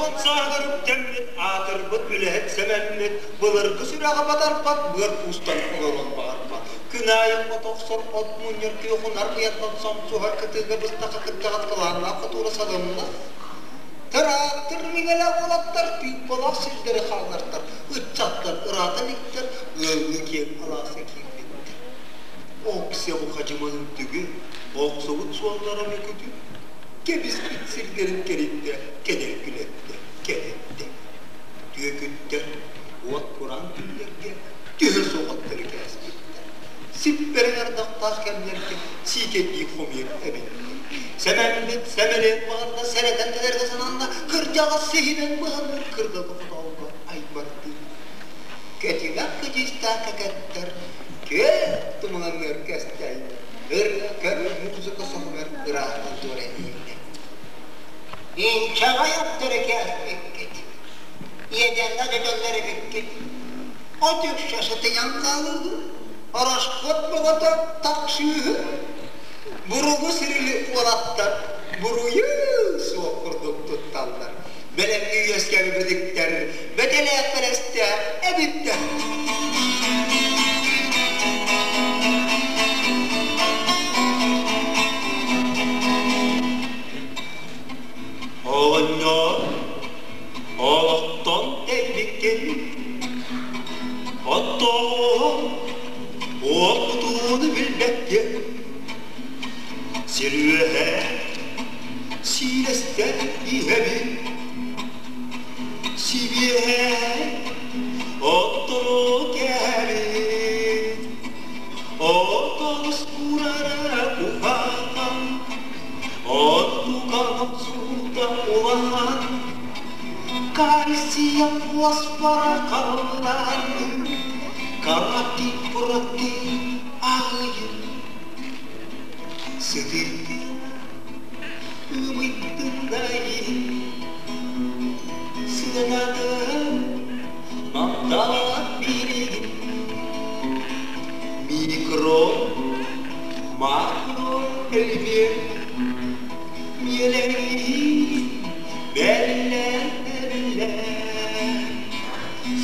50 сааһыгар үктэммит, аатырбыт үлэһит сэмэммит, былыргы сүрэҕи батарбат, быар куустан олоруон баҕарбат. Күн аайы от охсор, от мунньар, күөх унар быйантан сомсуһар, кытыыга быстахха кырдьаҕас кылааннаах хотуура салыннас. Тыраахтыр миҥэлээх уолаттар тыыппалаах сирдэри хааллартар, ыччаттар ыраата иликтэр, ыаллыы киэҥ алааска киирбиттэр. Оксия бу хадьымал үрдүгү, охсубут суоллара мөкүтү, кэбиспит сирдэрин кэриттэ, кэдэргилэттэ, кэрэттэ. Түөкүттэр уот кураан күннэргэ түһэ суоҕаттары кээспиттэр. Сиппэрин ардахтаах кэмнэргэ сиикэйдии хомуйар эбиттэр. Сэмэммит сэмэлиэн баҕарда, сэрэтэн кэлэргэ сананна, кырдьаҕас сиһинэн быһанныыр кырдалга хотоолго айбардыы. Кэтимэх кэтиистээх кэкэттэр күөх тумуланыар кэстэллэр, ырыа, көр, музыка соһугар ыраахтан туора иһиллэр. Инчэҕэй аттары кээспиккит, иэдэҥҥэ дьөдьөллөр эбиккит. От үксэ сытыйан хаалыыһы, ороскуот бөҕөтө тахсыыһы. Буругу сирили уолаттар буруйу суох курдук тутталлар. Бэлэмҥэ үөскээбит бөдүктэр бэтэлээх бэрэстээх эбиттэр. Оҕонньор олохтон тэйбиккин, оттоҕу уопутууну билбэккин, сир үөһэ сиилэстэн иһэбин, сибиэһэй оттору кэһэбин, отон уурара куһаҕан, Онтукам суута улахан, кальция фосфора халлаан, каротин протеин аҕыйын сытыйдын, ымыйдын да иһин, сыанатын манталаат билигин. Микро Макро элбиэн миэлэҥниир бэллэр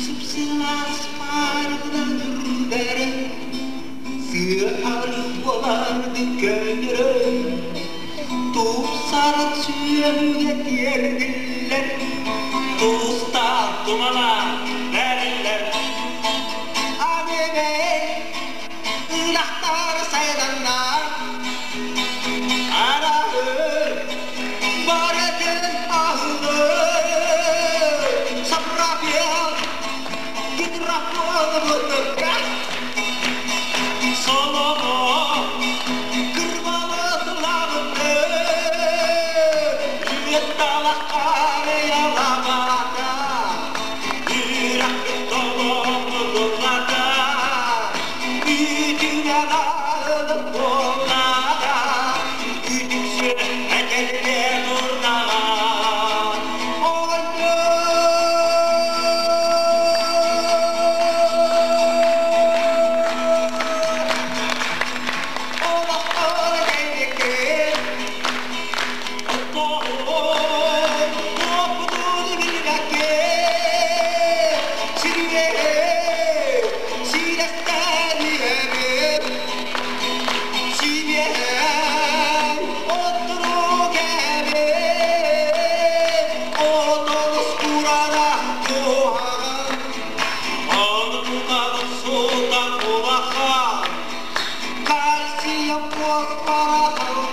сып-сылаас паарынан үрдэрэн сыа буоларды көннөрөн тупсаран сүөһүгэ тиэрдиллэр туустаах тумалаах бэриллэр Аны Ынахтар сайданнар арахы барытын аһылы сапрапел гидрофон мутукка Соломо кырбалытылабыты үөт талаххарыялабата үрэхпит толомнуллата үүтүнэн аһылык буоллаҕа үтүксү этэллэ турдаҕа Олохтор кэлбиккин Оттоҕун билбэккин сиргэ сиилэстээн иһэбин сибиэһэй оттору кэбин отон ускурара куһаҕан Онтукабыт сутан улахан кальция фосфора.